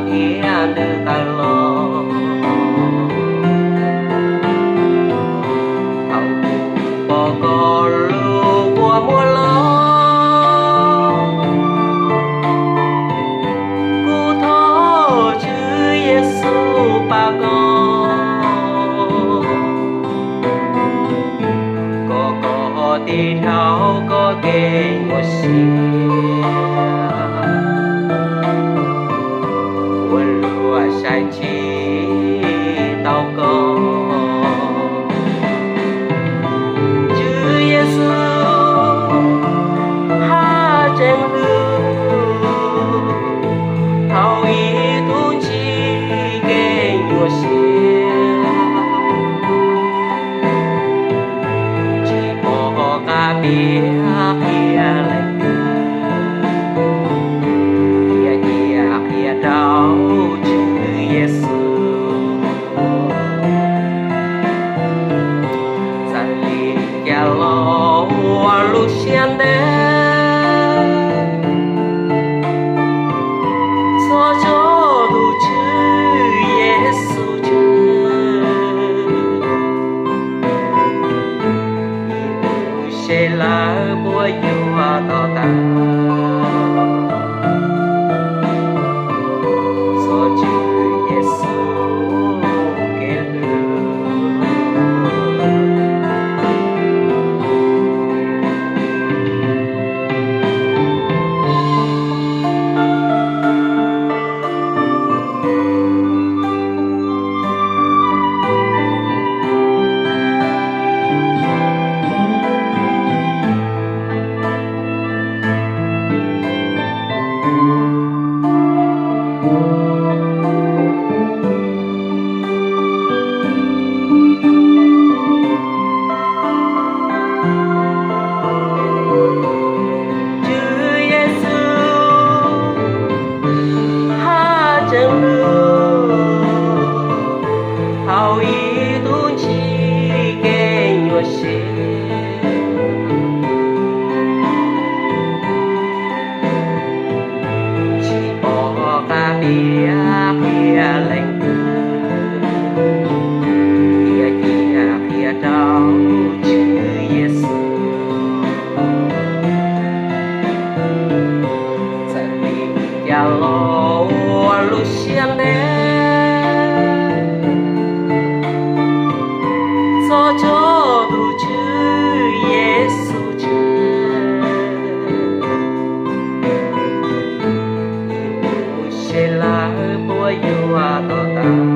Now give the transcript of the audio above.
thiab ntws tawm los. Thaum kuv pom koj lub kua muag los, kuv thov Tswv Yexus pab koj, kom koj tiv dhau koj kev nyuaj siab, ua luag saib tsis taus koj. Tswv Yexus haj tseem hlub thaum ib tug ntsib kev nyuaj siab, tsis pom qab piav qhia leej twg, qhia cia qhia rau Tswv Yexus. Txawm li cas los ua lub siab ntev txhos caug tus Tswv Yexus tseg, ib ntus seb lawv puas yuav to taub txog Tswv Yexus kev hlub. Tswv Yexus haj tseem hlub thaum ib tug ntsib kev nyuaj siab, tsis pom qab piav qhia leej twg, qhia cia qhia rau Tswv Yexus. Txawm li cas los ua lub siab ntev txhos caug tus Tswv Yexus tseg, ib ntus seb lawv puas yuav to taub